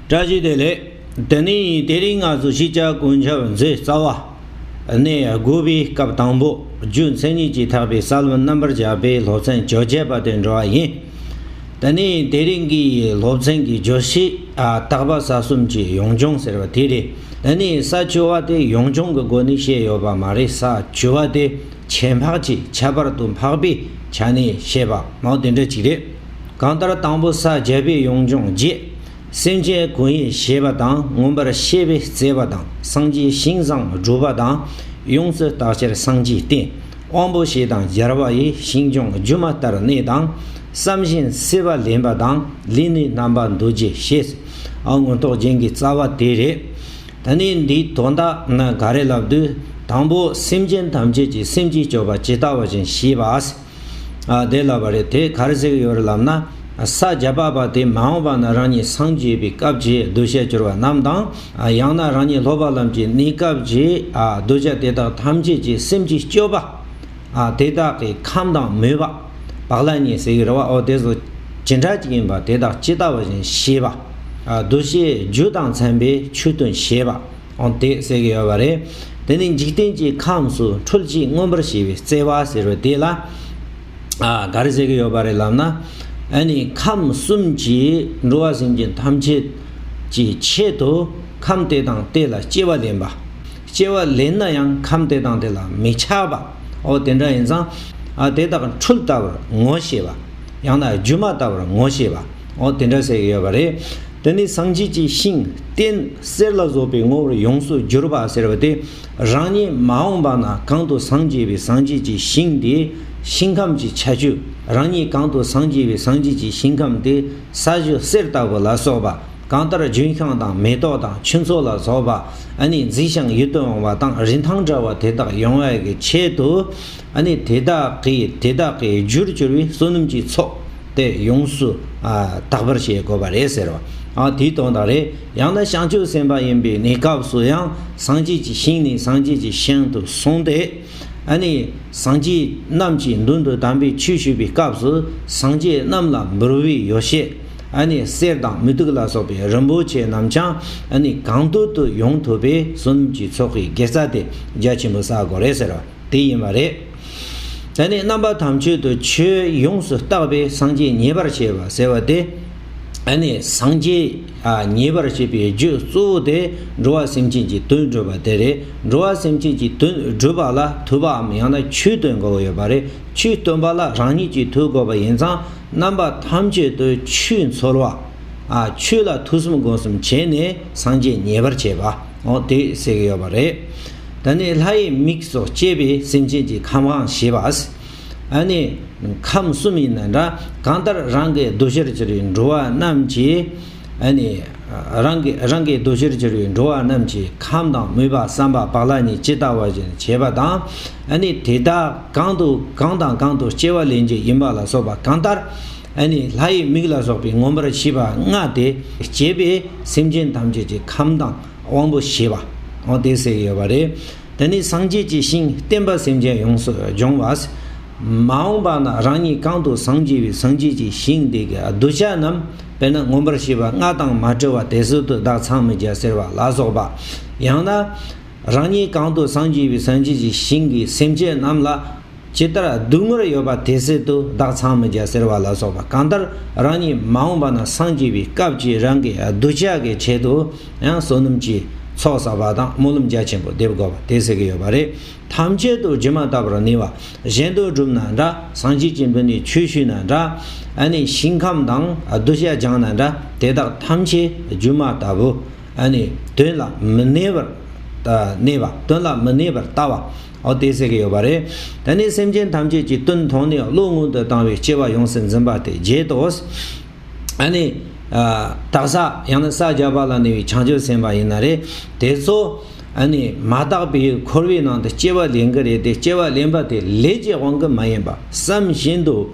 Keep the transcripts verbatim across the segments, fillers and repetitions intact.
བཀྲ་ཤིས་བདེ་ལེགས། དེ་ནས་དེ་རིང་ང་ཚོ་ཤེས་བྱ་ཀུན་ཁྱབ་མཛོད་རྩ་བ་ནས་དགུ་པའི་སྐབས་དང་པོ་རྒྱུ་མཚན་ཉིད་ཀྱིས་ཐེག་པའི་ས་ལམ་རྣམ་པར་རྒྱལ་བའི་སློབ་ཚན་བཅོ་བརྒྱད་པ་དེ་འགྲོ་བ་ཡིན། དེ་ནས་དེ་རིང་གི་སློབ་ཚན་གྱི་བརྗོད་གཞི་ཨ་དག་པ་ས་གསུམ་གྱི་ཡོངས་སྦྱོང་ཟེར་བ་དེ་རེད། དེ་ནས་ས་བཅུ་པ་དེ་ཡོངས་སྦྱོང་གི་སྒོ་ནས་བཤད་ཡོད་པ་མ་རེད། ས་བཅུ་པ་དེ་ཁྱད་འཕགས་ཀྱི་ཁྱད་པར་དུ་འཕགས་པའི་ཆ་ནས་བཤད་པ་མང་དེ་འདྲ་ཅིག་རེད། གང་ལྟར་དང་པོ་ས་བརྒྱད་པའི་ཡོངས་སྦྱོང་རྗེས། སེམས་ཅན་ཀུན་ཡིད་བྱེད་པ་དང་མངོན་པར་ཤེས་པའི་བརྩེ་བ་དང་སངས་རྒྱས་ཞིང་བཟང་སྒྲུབ་པ་དང་ཡོངས་སུ་རྟག་ཕྱིར་སངས་རྒྱས་བསྟེན། དབང་པོ་བཞི་དང་སྦྱར་བ་ཡི་ཤིང་སྦྱོང་སྒྱུ་མ་ལྟར་གནས་དང་བསམ་བཞིན་སྲིད་པ་ལེན་པ་དང་ལུས་ནི་རྣམ་པ་འདུལ་བྱེད་ཤེས། ཨ་མངོན་རྟོགས་རྒྱན་གྱི་རྩ་བ་དེ་རེད། ད་ནི་འདིའི་དོན་དག་ནི་ག་རེ་ལབ་དུས། དང་པོ་སེམས་ཅན་ཐམས་ཅད་ཀྱི་སེམས་ཀྱི་སྤྱོད་པ་ཇི་ལྟ་བ་བཞིན་ཤེས་པ། ཨ་དེ་ལབ་པ་རེད། དེ་ག་རེ་ཟེར་གྱི་ཡོད་རེད་ལབ་ན། ས་བརྒྱ་པ་པ་དེ་མ་འོངས་པ་ན་རང་ཉིད་སངས་རྒྱས་པའི་སྐབས་ཀྱི་གདུལ་བྱ་གྱུར་པ་རྣམས་དང་། ཨ་ཡང་ན་རང་ཉིད་སློབ་པ་ལམ་གྱི་གནས་སྐབས་ཀྱི་ཨ་གདུལ་བྱ་དེ་དག་ཐམས་ཅད་ཀྱི་སེམས་ཀྱི་སྤྱོད་པ། ཨ་དེ་དག་གི་ཁམས་དང་མོས་པ། བག་ལ་ཉལ་ཟེར་གྱི་རེད་བ། ཨོ་དེ་ཚོ་ཇི་འདྲ་ཅིག་ཡིན་པ་དེ་དག་ཇི་ལྟ་བ་བཞིན་ཤེས་པ། ཨ་གདུལ་བྱའི་རྒྱུ་དང་མཚན་པའི་ཆོས་དོན་ཤེས་པ། ཨོ་དེ་ཟེར་གྱི་ཡོད་པ་རེད། དེ་ནི་འཇིག་རྟེན་གྱི་ཁམས་སུ་འཁྲུལ་གྱིས་མངོན་པར་ཤེས་པའི་བརྩེ་བ་ཟེར་བ་དེ་ལ། ཨ་ག་རེ་ཟེར་གྱི་ཡོད་པ་རེད་ལབ་ན། ཨ་ནི་ཁམས་གསུམ་གྱི་འགྲོ་བ་སེམས་ཅན་ཐམས་ཅད་ཀྱི་ཆེད་དུ་ཁམས་དེ་དང་དེ་ལ་སྐྱེ་བ་ལེན་པ། སྐྱེ་བ་ལེན་ན་ཡང་ཁམས་དེ་དང་དེ་ལ་མི་ཆགས་པ། ཨོ་དེ་འདྲ་ཡིན་ཙང་། ཨ་དེ་དག་འཁྲུལ་ལྟ་བུར་ངོ་ཤེས་པ། ཡང་ན་སྒྱུ་མ་ལྟ་བུར་ངོ་ཤེས་པ། ཨོ་དེ་འདྲ་ཟེར་གྱི་ཡོད་པ་རེད། དེ་ནི་སངས་རྒྱས་ཀྱི་ཞིང་རྟེན་གསེར་ལ་སོགས་པའི་ངོ་བོར་ཡོངས་སུ་གྱུར་པ་ཟེར་བ་དེ། རང་ཉིད་མ་འོངས་པ་ན་གང་དུ་སངས་རྒྱས་པའི་སངས་རྒྱས་ཀྱི་ཞིང་དེ། ཞིང་ཁམས་ཀྱི་ཁྱད་ཆོས། རང་ཉིད་གང་དུ་སངས་རྒྱས་པའི་སངས་རྒྱས་ཀྱི་ཞིང་ཁམས་དེ་ས་གཞི་གསེར་ལྟ་བུ་ལ་སོགས་པ། གང་ལྟར་ལྗོན་ཤིང་དང་མེ་ཏོག་དང་ཆུ་མཚོ་ལ་སོགས་པ། ཨ་ནི་མཛེས་ཤིང་ཡིད་དུ་འོང་བ་དང་རིན་ཐང་བྲལ་བ་དེ་དག་ཡོང་བའི་གི་ཆེད་དུ། ཨ་ནི་དེ་དག་གི་དེ་དག་གི་རྒྱུར་གྱུར་བའི་བསོད་ནམས་ཀྱི་ཚོགས་དེ་ཡོངས་སུ་ཨ་དག་པར་བྱེད་དགོས་པ་རེད་ཟེར་བ། ཨ་དེའི་དོན་དག་རེད། ཡང་ན་བྱང་ཆུབ་སེམས་དཔའ་ཡིན་པའི་གནས་སྐབས་སུ་ཡང་སངས་རྒྱས་ཀྱི་ཞིང་ནས་སངས་རྒྱས་ཀྱི་ཞིང་དུ་སོང་སྟེ། ཨ་ནི་སངས་རྒྱས་རྣམས་ཀྱི་མདུན་དུ་དམ་པའི་ཆོས་ཞུས་པའི་སྐབས་སུ་སངས་རྒྱས་རྣམས་ལ་འབུལ་བའི་ཡོ་བྱད། ཨ་ནི་གསེར་དང་མུ་ཏིག་ལ་སོགས་པའི་རིན་པོ་ཆེ་རྣམས་ཀྱང་ཨ་ནི་གང་འདོད་དུ་ཡོང་ཐུབ་པའི་བསོད་ནམས་ཀྱི་ཚོགས་ཀྱི་དགེ་རྩ་དེ་རྒྱ་ཆེན་པོ་བསགས་དགོས་རེད་ཟེར་བ་དེ་ཡིན་པ་རེད། དེ་ནས་རྣམ་པ་ཐམས་ཅད་དུ་ཆོས་ཡོངས་སུ་བརྟགས་པས་སངས་རྒྱས་མཉེས་པར་བྱེད་པ་ཟེར་བ་དེ། ཨ་ནི་སངས་རྒྱས་ཨ་མཉེས་པར་བྱེད་པའི་རྒྱུ་གཙོ་བོ་དེ་འགྲོ་བ་སེམས་ཅན་གྱི་དོན་སྒྲུབ་པ་དེ་རེད། འགྲོ་བ་སེམས་ཅན་གྱི་དོན་སྒྲུབ་པ་ལ་ཐོས་པའམ་ཡང་ན་ཆོས་སྟོན་དགོས་ཡོད་པ་རེད། ཆོས་སྟོན་པ་ལ་རང་ཉིད་ཀྱིས་ཐོས་དགོས་པ་ཡིན་ཙང་རྣམ་པ་ཐམས་ཅད་དུ་ཆོས་འཚོལ་བ། ཨ་ཆོས་ལ་ཐོས་བསམ་སྒོམ་གསུམ་བྱས་ནས་སངས་རྒྱས་མཉེས་པར་བྱེད་པ། འོ་དེ་ཟེར་གྱི་ཡོད་པ་རེད། ད་ནི་ལྷ་ཡི་མིག་སོགས་སྐྱེས་པའི་སེམས་ཅན་གྱི་ཁམས་དབང་བྱེད་པ། ཨ་ནི་ཁམས་གསུམ་ཡིན་ན་འདྲ། གང་ལྟར་རང་གི་འདུ་ཤེས་ཀྱི་འགྲོ་བ་རྣམས་ཀྱི། ཨ་ནི་རང་གི་རང་གི་འདུ་ཤེས་ཀྱི་འགྲོ་བ་རྣམས་ཀྱི་ཁམས་དང་མོས་པ་བསམ་པ་བག་ལ་ཉལ་ཇི་ལྟ་བ་བཞིན་བྱེད་པ་དང་། ཨ་ནི་དེ་དག་གང་དུ་གང་དང་གང་དུ་སྐྱེ་བ་ལེན་རྒྱུ་ཡིན་པ་ལ་སོགས་པ། གང་ལྟར་ཨ་ནི་ལྷ་ཡི་མིག་ལ་སོགས་པའི་མངོན་པར་ཤེས་པ་ལྔ་དེ་སྐྱེས་པའི་སེམས་ཅན་ཐམས་ཅད་ཀྱི་ཁམས་དང་དབང་པོ་ཤེས་པ། འོ་དེ་ཟེར་གྱི་ཡོད་པ་རེད། དེ་ནི་སངས་རྒྱས་ཀྱི་ཞིང་བསྟན་པ་སེམས་ཅན་ཡོངས་སུ་སྦྱོང་བ། མ་འོངས་པ་ན་རང་ཉིད་གང་དུ་སངས་རྒྱས་པའི་སངས་རྒྱས་ཀྱི་ཞིང་དེ་གི་གདུལ་བྱ་རྣམས་དཔེར་ན་མངོན་པར་ཤེས་པ་ལྔ་དང་མ་བྲལ་བ་དེ་སྲིད་དུ་བདག་ཚང་མི་རྒྱ་ཟེར་བ་ལ་སོགས་པ། ཡང་ན། རང་ཉིད་གང་དུ་སངས་རྒྱས་པའི་སངས་རྒྱས་ཀྱི་ཞིང་གི་སེམས་ཅན་རྣམས་ལ། ཇི་ལྟར་སྡུག་བསྔལ་ཡོད་པ་དེ་སྲིད་དུ་བདག་ཚང་མི་རྒྱ་ཟེར་བ་ལ་སོགས་པ། གང་ལྟར་རང་ཉིད་མ་འོངས་པ་ན་སངས་རྒྱས་པའི་སྐབས་ཀྱི་རང་གི་གདུལ་བྱ་གི་ཆེད་དུ་ཡང་བསོད་ནམས་ཀྱི་ཚོགས་བསགས་པ་དང་སྨོན་ལམ་རྒྱ་ཆེན་པོ་འདེབས་དགོས་པ་དེ་ཟེར་གྱི་ཡོད་པ་རེད། ཐམས་ཅད་དུ་སྒྱུ་མ་ལྟ་བུར་གནས་པ། གཞན་དོན་སྒྲུབ་ན་འདྲ། སངས་རྒྱས་ཀྱི་མདུན་ནས་ཆོས་ཞུས་ན་འདྲ། ཨ་ནི་ཞིང་ཁམས་དང་གདུལ་བྱ་སྦྱངས་ན་འདྲ། དེ་དག་ཐམས་ཅད་སྒྱུ་མ་ལྟ་བུ། ཨ་ནི་དོན་ལ་མི་གནས་པར་གནས་པ། དོན་ལ་མི་གནས་པར་ལྟ་བ། འོ་དེ་ཟེར་གྱི་ཡོད་པ་རེད། དེ་ནས་སེམས་ཅན་ཐམས་ཅད་ཀྱི་དོན་མཐོང་ནས་བློ་སྔོན་དུ་བཏང་བའི་སྐྱེ་བ་ཡོངས་སུ་འཛིན་པ་དེ་བརྒྱད་དོ། ཨ་ནི། ཨ་དག་ས་ཡང་ན་ས་བརྒྱ་པ་ལ་གནས་པའི་བྱང་ཆུབ་སེམས་དཔའ་ཡིན་ན་རེད། དེ་ཚོ་ཨ་ནི་མ་དག་པའི་འཁོར་བའི་ནང་དུ་སྐྱེ་བ་ལེན་གྱི་རེད་དེ། སྐྱེ་བ་ལེན་པ་དེ་ལས་ཀྱི་དབང་གིས་མ་ཡིན་པ་བསམ་བཞིན་དུ།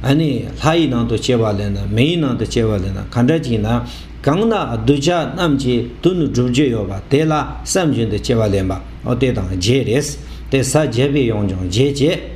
ཨ་ནི་ལྷ་ཡི་ནང་དུ་སྐྱེ་བ་ལེན་ན་མི་ཡི་ནང་དུ་སྐྱེ་བ་ལེན་ན་ག་འདྲ་ཅིག་ཡིན་ན། གང་ན་གདུལ་བྱ་རྣམས་ཀྱི་དོན་སྒྲུབ་རྒྱུ་ཡོད་པ་དེ་ལ་བསམ་བཞིན་དུ་སྐྱེ་བ་ལེན་པ། འོ་དེ་དང་བརྒྱད་རེད། དེ་ས་བརྒྱ་པའི་ཡོངས་སྦྱོང་བརྒྱད་བྱས།